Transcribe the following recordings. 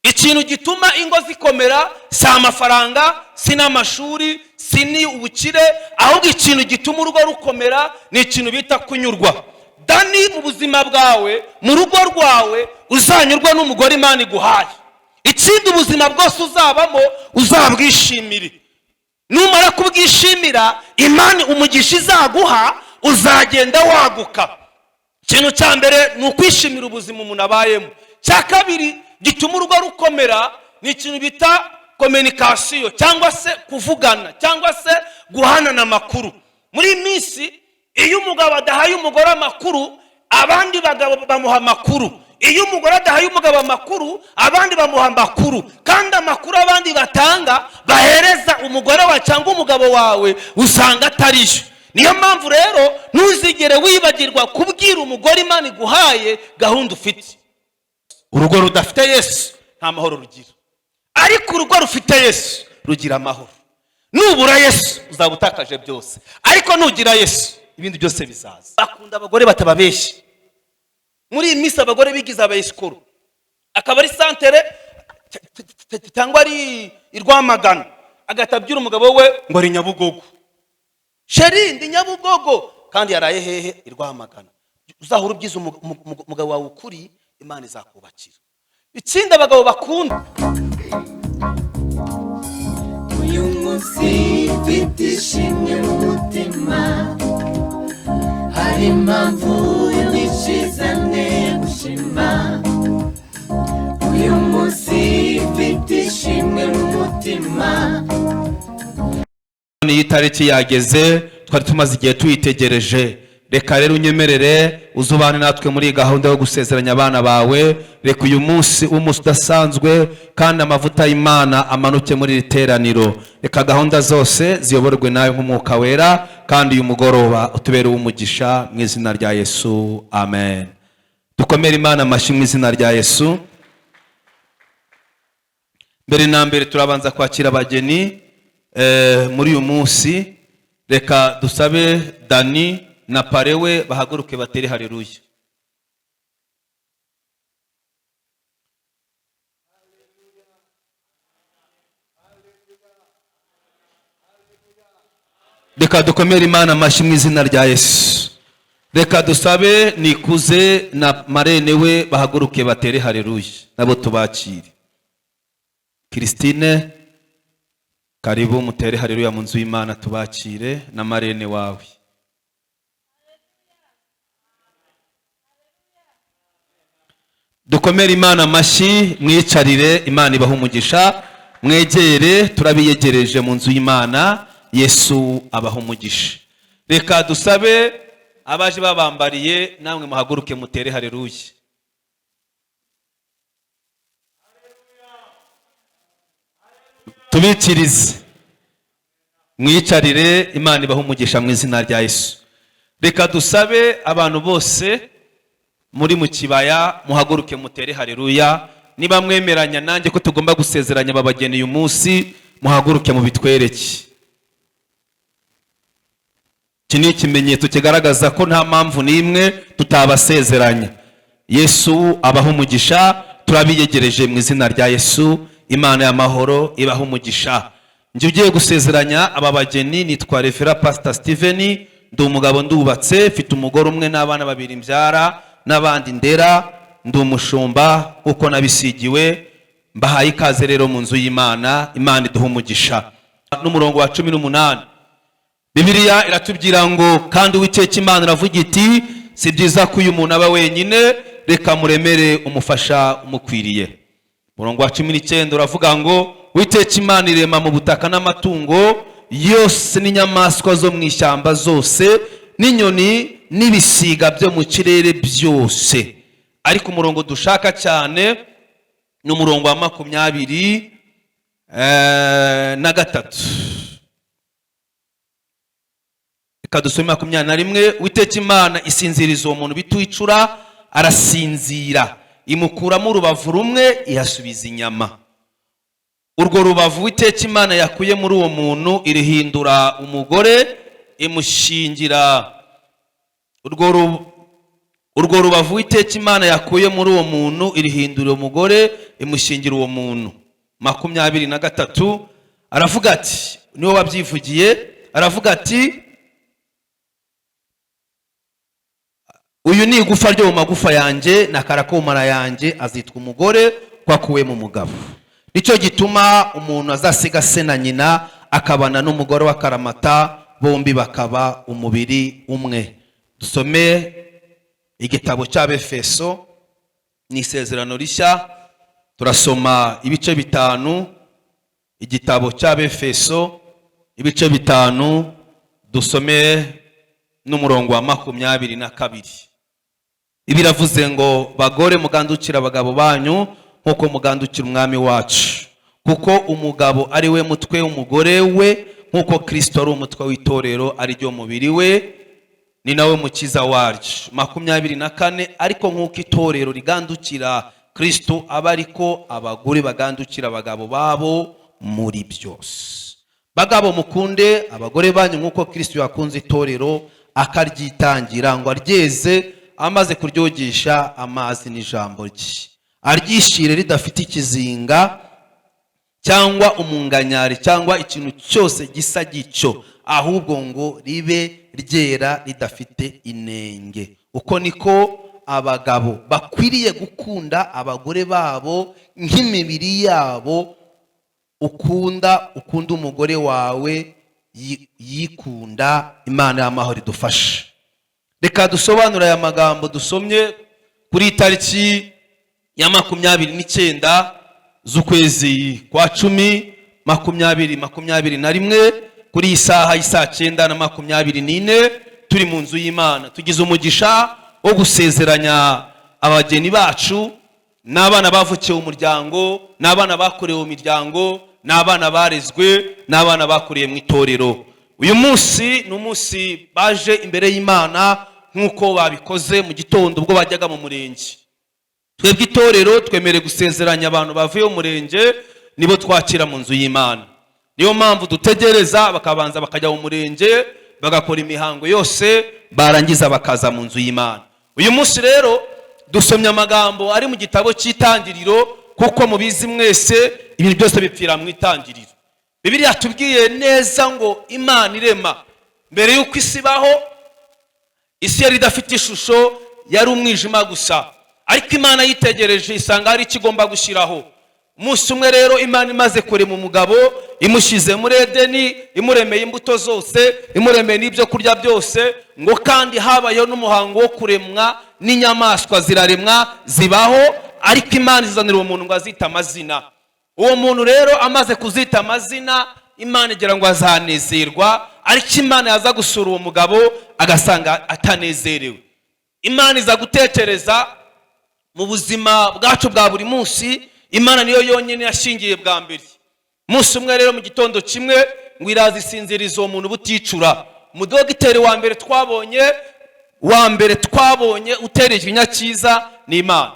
Ikintu gituma ingo zikomera si amafaranga, si n'amashuri, si ni ubukire, ahubwo ikintu gituma urugo rukomera ni ikintu bita kunyurwa. Dani, mu buzima bwawe, mu rugo rwawe, uzanyurwa n'umugore Imana iguhaye. Ikindi, ubuzima bwose uzabamo uzabwishimire. Numara kubwishimira, Imana umugisha izaguha, uzagenda waguka. Ikintu cya mbere ni ukwishimira ubuzima umuntu abayemo. Cya kabiri gituma urugo rukomera ni ikintu bita communication, cyangwa se kuvugana, cyangwa se guhanana amakuru. Muri iyi minsi, iyo umugabo adahaye umugore amakuru, abandi bagabo bamuha amakuru. Iyo umugore adahaye umugabo amakuru, abandi bamuha amakuru. Kandi amakuru abandi batanga, bahereza umugore wawe cyangwa umugabo wawe, usanga atariyo. Niyo mpamvu rero ntuzigere wibagirwa kubwira umugore Imana iguhaye gahunda ufite. Urugo rudafite Yesu nta mahoro rugira, ariko urugo rufite Yesu rugira amahoro. Nubura Yesu uzaba utakaje byose, ariko nugira Yesu ibindi byose bizaza. Bakunda abagore batababeshya. Muri iyi minsi abagore bigize abayesikoro, akaba ari santere cyangwa ari i Rwamagana, agahita abwira umugabo we ngo ari Nyabugogo: "Chéri, ndi Nyabugogo," kandi yaraye hehe? I Rwamagana. Uzahora ubyiza umugabo wawe ukuri, Imana izakubakira. Ikindi abagabo bakunda Uyu munsi mfite ishimwe mu mutima, hari impamvu nyinshi zanteye gushima. Uyu munsi mfite ishimwe mu mutima. Iyi tariki yageze, twari tumaze igihe tuyitegereje. Reka rero unyemerere uzubane natwe muri iyi gahunda yo gusezeranya abana bawe. Reka uyu munsi, umunsi udasanzwe, kandi amavuta y'Imana amanuke muri iri teraniro. Reka gahunda zose ziyoborwe nawe nk'Umwuka Wera, kandi uyu mugoroba utubere uw'umugisha mu izina rya Yesu, amen. Dukomere Imana amashyi mu izina rya Yesu. Mbere na mbere turabanza kwakira abageni muri uyu munsi. Reka dusabe Dani na parrain we bahaguruke batere haleluya. Reka dukomere Imana amashyi mu izina rya Yesu. Reka dusabe Nikuze na marraine we bahaguruke batere haleluya, nabo tubakire. Christine, karibu mutere haleluya mu nzu y'Imana, tubakire na marraine wawe. Dukomere Imana amashyi, mwicarire. Imana ibaha umugisha. Mwegere, turabiyegereje mu nzu y'Imana. Yesu abaha umugisha. Reka dusabe abaje babambariye, namwe muhaguruke mutere haleluya. Tubikirize, mwicarire. Imana ibaha umugisha mu izina rya Yesu. Reka dusabe abantu bose muri mu kibaya muhaguruke mutere haleluya. Niba mwemeranya nanjye ko tugomba gusezeranya babageni uyu munsi, muhaguruke mubitwereke. Iki ni ikimenyetso kigaragaza ko nta mpamvu n'imwe tutabasezeranya. Yesu abaha umugisha. Turabiyegereje mu izina rya Yesu. Imana y'amahoro ibaha umugisha. Njye ugiye gusezeranya aba bageni nitwa Reverend Pastor Steven. Ndi umugabo, ndubatse, mfite umugore umwe n'abana babiri mbyara n'abandi ndera. Ndi umushumba uko nabisigiwe. Mbahaye ikaze rero mu nzu y'Imana. Imana iduha umugisha. N'umurongo wa 18, Bibiliya iratubwira ngo: "Kandi Uwiteka Imana iravuga iti: 'Si byiza ko uyu muntu aba wenyine, reka muremere umufasha umukwiriye.'" Umurongo wa 19 uravuga ngo: "Uwiteka Imana irema mu butaka n'amatungo yose n'inyamaswa zo mu ishyamba zose n'inyoni n'ibisiga byo mu kirere byose." Ariko umurongo dushaka cyane ni umurongo wa 23. Reka dusome 21. "Uwiteka Imana isinziriza uwo muntu bitwicura, arasinzira, imukuramo urubavu rumwe, ihasubiza inyama. Urwo rubavu Uwiteka Imana yakuye muri uwo muntu irihindura umugore, imushingira urwo Urwo rubavu Uwiteka Imana yakuye muri uwo muntu irihindura umugore, imushyingira uwo muntu. 23, aravuga ati, niwe wabyivugiye, aravuga ati: "Uyu ni igufa ryo mu magufa yanjye na karakomara yanjye, azitwa umugore ko akuwe mu mugabo. Nicyo gituma umuntu azasiga se na nyina akabana n'umugore wa karamata, bombi bakaba umubiri umwe." Dusome igitabo cy'Abefeso, ni Isezerano Rishya, turasoma ibice 5. Igitabo cy'Abefeso ibice 5, dusome n'umurongo wa 22. Biravuze ngo: "Bagore, mugandukira abagabo banyu nk'uko mugandukira Umwami wacu, kuko umugabo ari we mutwe w'umugore we, nk'uko Kirisito ari umutwe w'itorero, ari ryo mubiri we, ni nawe mukiza waryo." 24: "Ariko nk'uko itorero rigandukira Kirisito, aba ariko abagore bagandukira abagabo babo muri byose. Bagabo, mukunde abagore banyu nk'uko Kirisito yakunze itorero akaryitangira, ngo aryeze amaze kuryogesha amazi n'ijambo rye, aryishyire ridafite ikizinga cyangwa umunganyari cyangwa ikintu cyose gisa gityo, ahubwo ngo ribe ryera ridafite inenge. Uko niko abagabo bakwiriye gukunda abagore babo nk'imibiri yabo. Ukunda umugore wawe yikunda." Imana y'amahoro idufashe. Reka dusobanure aya magambo dusomye kuri iyi tariki ya 29 z'ukwezi kwa 10, 2021, kuri iyi saha y'isaa 9:24, turi mu nzu y'Imana. Tugize umugisha wo gusezeranya abageni bacu n'abana bavukiye mu muryango, n'abana bakorewe mu miryango, n'abana barezwe, n'abana bakuriye mu itorero. Uyu munsi ni umunsi baje imbere y'Imana nk'uko babikoze mu gitondo ubwo bajyaga mu murenge. Twebwe itorero twemerewe gusezeranya abantu bavuye mu murenge, nibo twakira mu nzu y'Imana. Niyo mpamvu dutegereza bakabanza bakajya mu murenge, bagakora imihango yose, barangiza bakaza mu nzu y'Imana. Uyu munsi rero dusomye amagambo ari mu gitabo cy'Itangiriro, kuko mubizi mwese, ibintu byose bipfira mu itangiriro. Bibiliya tubwiye neza ngo Imana irema, mbere y'uko isi ibaho, isi yari idafite ishusho, yari umwijima gusa. Ariko Imana yitegereje isanga hari icyo igomba gushyiraho. Umunsi umwe rero, Imana imaze kurema umugabo, imushyize muri Edeni, imuremeye imbuto zose, imuremeye n'ibyo kurya byose, ngo kandi habayeho n'umuhango wo kuremwa n'inyamaswa, ziraremwa zibaho. Ariko Imana izanira uwo muntu ngo azite amazina. Uwo muntu rero amaze kuzita amazina, Imana igira ngo azanezerwa. Ariko Imana yaza gusura uwo mugabo agasanga atanezerewe. Imana iza gutekereza. Mu buzima bwacu bwa buri munsi, Imana niyo yonyine yashingiye bwa mbere. Umunsi umwe rero, mu gitondo kimwe, ngo iraza isinziriza uwo muntu buticura. Umudogiteri wa mbere twabonye, wa mbere twabonye utera ikinya cyiza, ni Imana.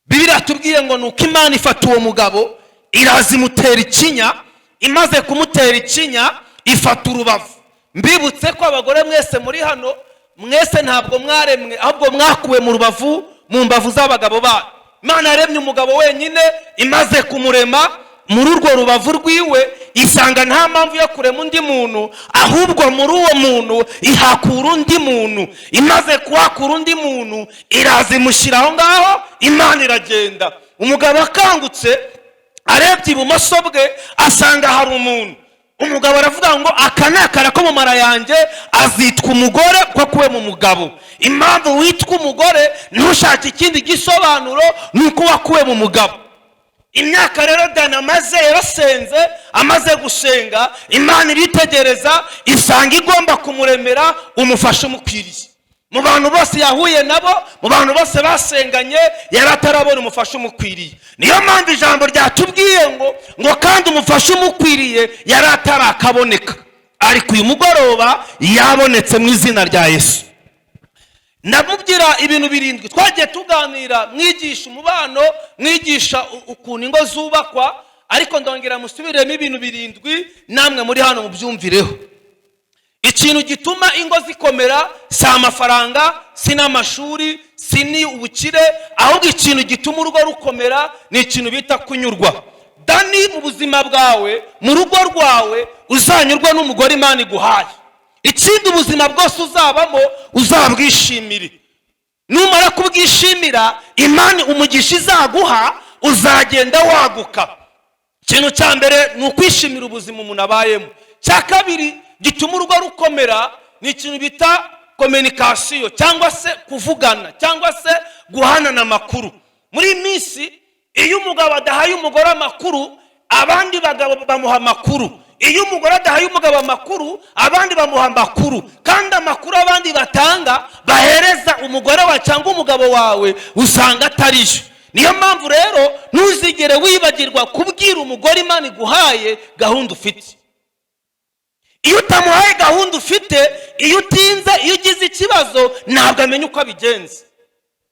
Bibiliya tubwiye ngo nuko Imana ifata uwo mugabo, iraza imutera ikinya. Imaze kumutera ikinya, ifata urubavu. Mbibutse ko abagore mwese muri hano, mwese ntabwo mwaremwe, ahubwo mwakuwe mu rubavu, mu mbavu z'abagabo banyu. Imana yaremye umugabo wenyine. Imaze kumurema muri urwo rubavu rwiwe, isanga nta mpamvu yo kurema undi muntu, ahubwo muri uwo muntu ihakura undi muntu. Imaze kuhakura undi muntu, iraza imushyira aho ngaho. Imana iragenda. Umugabo akangutse, arebye ibumoso bwe asanga hari umuntu. Umugabo aravuga ngo: "Aka ni akara ko mu mara yanjye, azitwa umugore kuko akuwe mu mugabo." Impamvu witwa umugore, ntushake ikindi gisobanuro, ni uko wakuwe mu mugabo. Imyaka rero Dani amaze yarasenze. Amaze gusenga, Imana iritegereza isanga igomba kumuremera umufasha umukwiriye. Mu bantu bose yahuye nabo, mu bantu bose basenganye, yari atarabona umufasha umukwiriye. Niyo mpamvu ijambo ryatubwiye ngo kandi umufasha umukwiriye yari atarakaboneka, ariko uyu mugoroba yabonetse mu izina rya Yesu. Ndamubwira ibintu 7 twagiye tuganira, mwigisha umubano, mwigisha ukuntu ingo zubakwa, ariko ndongera musubiremo ibintu 7, namwe muri hano mubyumvireho. Ikintu gituma ingo zikomera si amafaranga, si n'amashuri, si ni ubukire, ahubwo ikintu gituma urugo rukomera ni ikintu bita kunyurwa. Dani, mu buzima bwawe, mu rugo rwawe, uzanyurwa n'umugore Imana iguhaye. Ikindi, ubuzima bwose uzabamo uzabwishimire. Numara kubwishimira, Imana umugisha izaguha, uzagenda waguka. Ikintu cya mbere ni ukwishimira ubuzima umuntu abayemo. Cya kabiri gituma urugo rukomera ni ikintu bita communication, cyangwa se kuvugana, cyangwa se guhanana amakuru. Muri iyi minsi, iyo umugabo adahaye umugore amakuru, abandi bagabo bamuha amakuru. Iyo umugore adahaye umugabo amakuru, abandi bamuha amakuru. Kandi amakuru abandi batanga, bahereza umugore wawe cyangwa umugabo wawe, usanga atari yo. Niyo mpamvu rero ntuzigere wibagirwa kubwira umugore Imana iguhaye gahunda ufite. Iyo utamuhaye gahunda ufite, iyo utinze, iyo ugize ikibazo, ntabwo amenya uko abigenza.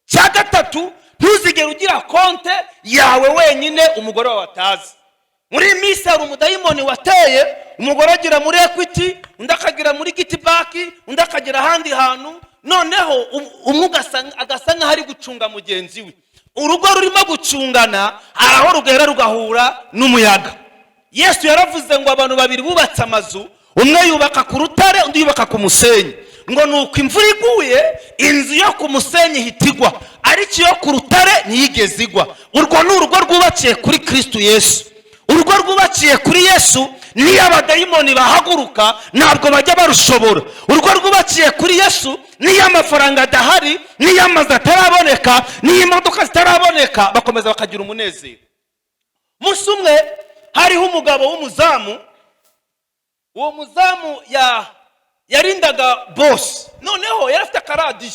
Cya gatatu, ntuzigere ugira konte yawe wenyine umugore wawe atazi. Muri iyi minsi hari umudayimoni wateye: umugore agira muri Equity, undi akagira muri GT Bank, undi akagira ahandi hantu. Noneho umwe agasa nk'aho ari gucunga mugenzi we. Urugo rurimo gucungana hari aho rugera rugahura n'umuyaga. Yesu yaravuze ngo abantu babiri bubatse amazu, umwe yubaka ku rutare, undi yubaka ku musenyi. Ngo ni uko imvura iguye, inzu yo ku musenyi ihita igwa, ariko iyo ku rutare ntiyigeze igwa. Urwo ni urugo rwubakiye kuri Kirisitu Yesu. Urugo rwubakiye kuri Yesu, niyo abadayimoni bahaguruka, ntabwo bajya barushobora. Urugo rwubakiye kuri Yesu, niyo amafaranga adahari, niyo amazu ataraboneka, niyo imodoka zitaraboneka, bakomeza bakagira umunezero. Umunsi umwe hariho umugabo w'umuzamu. Uwo muzamu yarindaga bosi. Noneho yari afite akaradiyo.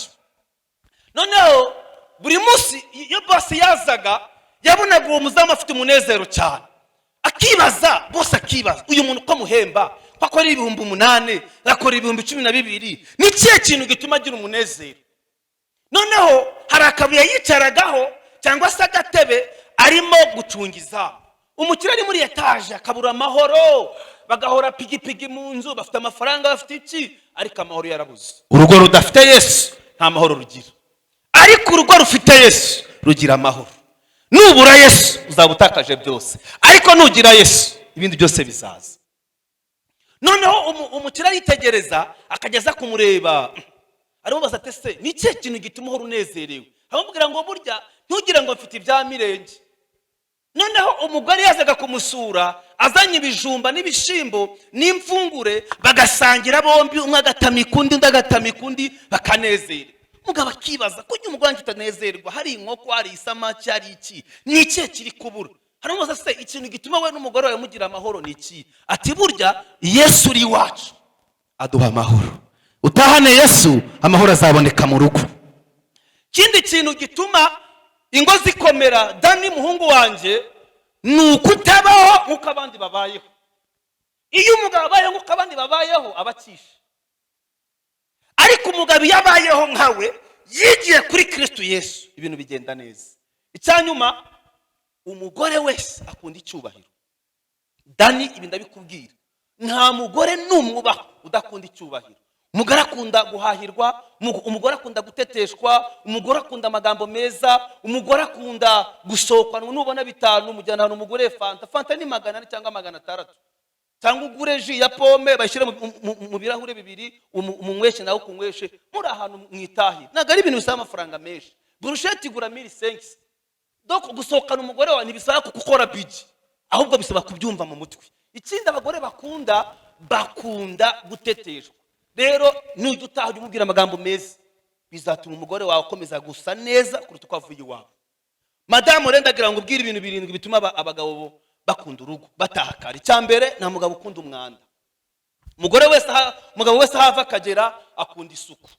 Noneho buri munsi iyo bosi yazaga, yabonaga uwo muzamu afite umunezero cyane. Akibaza bose, akibaza uyu muntu uko amuhemba, ko akora 8000, akora 12,000, ni ikihe kintu gituma agira umunezero? Noneho hari akabuye yicaragaho cyangwa se agatebe arimo gucunga izamu. Umukire ari muri etaje akabura amahoro, bagahora pigipigi mu nzu, bafite amafaranga, bafite iki, ariko amahoro yarabuze. Urugo rudafite Yesu nta mahoro rugira, ariko urugo rufite Yesu rugira amahoro. Nubura Yesu uzaba utakaje byose, ariko nugira Yesu ibindi byose bizaza. Noneho umukire aritegereza, akageza kumureba, aramubaza ati: "Se ni ikihe kintu gituma uhora unezerewe?" Aramubwira ngo: "Burya ntugire ngo mfite ibya mirenge." Noneho umugore yazaga kumusura azanye ibijumba n'ibishyimbo n'imfungure, bagasangira bombi, umwe agatamika undi, undi agatamika undi, bakanezerwa. Umugabo akibaza ko umugore wanjye utanezerwa, hari inkoko, hari isamaki, hari iki, ni ikihe kiri kubura? Haramubaza: "Se ikintu gituma we n'umugore wawe mugira amahoro ni iki?" Ati: "Burya Yesu uri iwacu aduha amahoro." Utahane Yesu, amahoro azaboneka mu rugo. Ikindi kintu gituma ingo zikomera, Dani muhungu wanjye, ni ukutabaho nk'uko abandi babayeho. Iyo umugabo abayeho nk'uko abandi babayeho, aba akishe. Ariko umugabo iyo abayeho nkawe, yigiye kuri Kirisitu Yesu, ibintu bigenda neza. Icyanyuma, umugore wese akunda icyubahiro. Dani, ibi ndabikubwira, nta mugore n'umwe ubaho udakunda icyubahiro. Umugore akunda guhahirwa, umugore akunda guteteshwa, umugore akunda amagambo meza, umugore akunda gusohokanwa. Nubona 5, umujyana ahantu umugure fanta. Fanta ni 400 cyangwa 600, cyangwa ugure jus ya pomme, bashyire mu birahure bibiri, umunyweshe nawe ukunyweshe, muri ahantu mwitahi. Ntabwo ari ibintu bisaba amafaranga menshi. Burusheti igura 1500. Donc gusohokana umugore wawe ntibisaba gukora budget, ahubwo bisaba kubyumva mu mutwe. Ikindi abagore bakunda, bakunda guteteshwa. Rero nujya utaha, ujya umubwira amagambo meza, bizatuma umugore wawe akomeza gusa neza kuruta uko avuye iwawe. Madamu rero, ndagira ngo ubwire ibintu birindwi bituma abagabo bakunda urugo, bataha kare. Icya mbere, nta mugabo ukunda umwanda. Umugore wese umugabo wese aho ava akagera akunda isuku.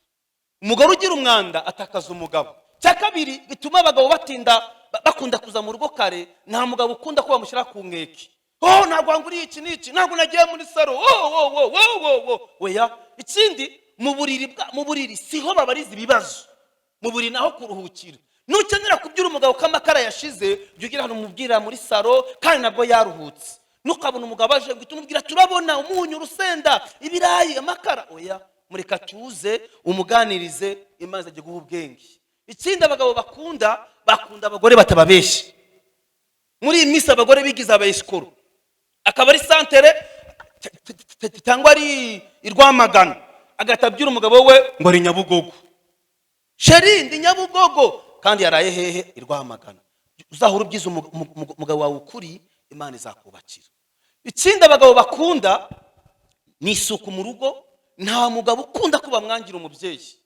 Umugore ugira umwanda atakaza umugabo. Icya kabiri bituma abagabo batinda, bakunda kuza mu rugo kare, nta mugabo ukunda ko bamushyira ku nkeke: "Oh, ntabwo wanguriye iki n'iki, ntabwo nagiye muri salon." Oh, oh, oh, oh, oh, oh. Oya. Ikindi, mu buriri siho babariza ibibazo, mu buriri naho kuruhukira. Nukenera kubyura umugabo ko amakara yashize, jya ugira ahantu umubwirira muri salon, kandi nabwo yaruhutse. Ntukabona umugabo aje ngo umubwira turabona umunyu, urusenda, ibirayi, amakara. Oya, mureka tuze umuganirize, Imana izajya guha ubwenge. Ikindi abagabo bakunda, bakunda abagore batababeshya. Muri iyi minsi abagore bigize abayesikoro, akaba ari santere cyangwa ari i Rwamagana, agahita abwira umugabo we ngo ari Nyabugogo. "Chéri, ndi Nyabugogo," kandi yaraye hehe? I Rwamagana. Uzahora ubyiza umugabo wawe ukuri, Imana izakubakira. Ikindi abagabo bakunda ni isuku mu rugo. Nta mugabo ukunda ko bamwangira umubyeyi.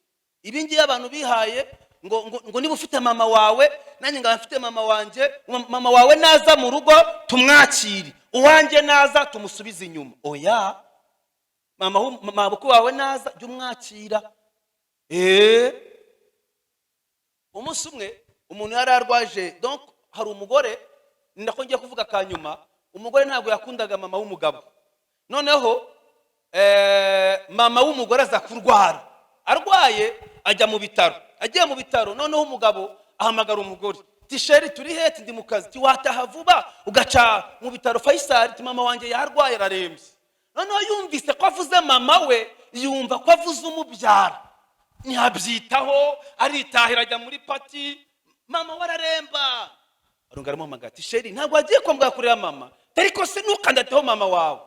Ibi ngibi abantu bihaye ngo niba ufite mama wawe, nanjye ngaba mfite mama wanjye, mama wawe naza mu rugo tumwakire, uwanjye naza tumusubize inyuma. Oya, mama mabukwe wawe naza jya umwakira. Umunsi umwe umuntu yari arwaje, donc hari umugore, nako ngiye kuvuga kanyuma. Umugore ntabwo yakundaga mama w'umugabo. Noneho mama w'umugore aza kurwara. Arwaye ajya mu bitaro. Agiye mu bitaro, noneho umugabo ahamagara umugore ti: "Chéri, turi he?" "Ndi mu kazi." Ti: "Wataha vuba ugaca mu bitaro Faisal?" Ti: "Mama wanjye yarwaye, ararembye." Noneho yumvise ko avuze mama we, yumva ko avuze umubyara, ntiyabyitaho, aritahira ajya muri party. Mama we araremba, arongera aramuhamagara ati: "Chéri, ntabwo wagiye kwa muganga kureba mama?" "Ariko se ntukandateho mama wawe."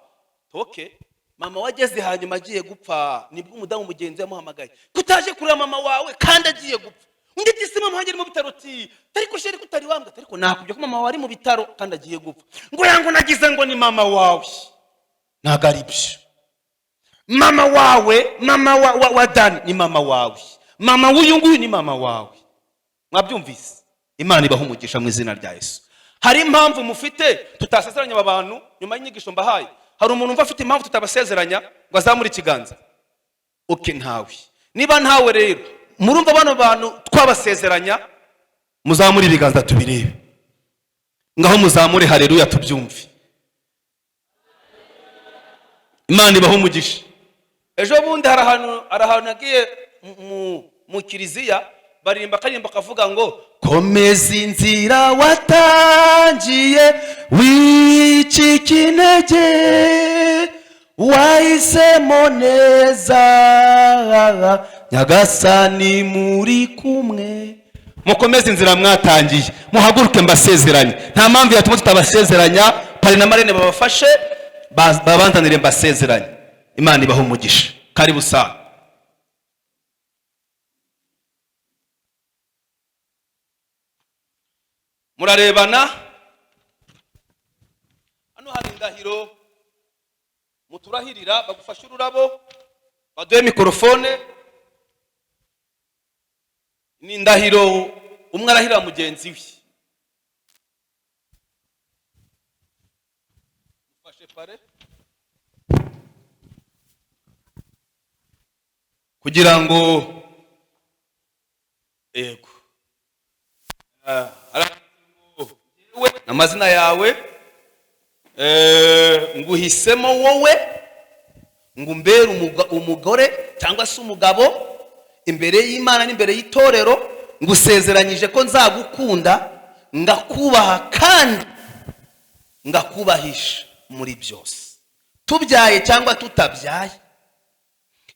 Okay, mama we ageze hanyuma agiye gupfa, nibwo umudamu mugenzi we yamuhamagaye: "Kutaje kureba mama wawe kandi agiye gupfa?" Undi ati: "Si mama wanjye ari mu bitaro?" Ati: "Ariko chéri, kutari wambwa?" "Ariko nakubye ko mama wawe ari mu bitaro kandi agiye gupfa." Ngo yango nagize ngo ni mama wawe. Ntabwo ari byo. Mama wawe, mama wa Dani ni mama wawe, mama w'uyu nguyu ni mama wawe. Mwabyumvise? Imana ibaha umugisha mu izina rya Yesu. Hari impamvu mufite tutasezeranya aba bantu nyuma y'inyigisho mbahaye? Hari umuntu umva afite impamvu tutabasezeranya ngo azamure ikiganza? Okay, ntawe. Niba ntawe rero, murumva bano bantu twabasezeranya? Muzamure ibiganza tubirebe. Ngaho muzamure hareruya tubyumve. Imana ibaha umugisha. Ejo bundi hari ahantu nagiye mu kiliziya, baririmba akaririmbo kavuga ngo: "Komeza inzira watangiye, wicika intege, wahisemo neza, Nyagasani muri kumwe." Mukomeze inzira mwatangiye, muhaguruke mbasezeranye. Nta mpamvu yatuma tutabasezeranya. Parrain na marraine babafashe, babanzanire mbasezeranye. Imana ibaha umugisha. Karibu sana. Murarebana. Hano hari indahiro muturahirira. Bagufashe ururabo, baduhe mikorofone. Ni indahiro umwe arahirira mugenzi we. Mufashe parrain kugira ngo yego. Yewe, amazina yawe, nguhisemo wowe ngo umbere umugore cyangwa se umugabo imbere y'Imana n'imbere y'itorero. Ngusezeranyije ko nzagukunda, ngakubaha kandi ngakubahisha muri byose, tubyaye cyangwa tutabyaye.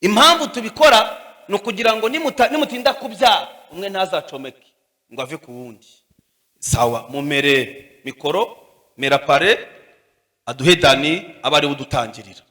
Impamvu tubikora ni ukugira ngo nimutinda kubyara, umwe ntazacomeke ngo ave ku wundi. Sawa, mumere mikoro, mera parrain aduhe Dani, abe ariwe udutangirira.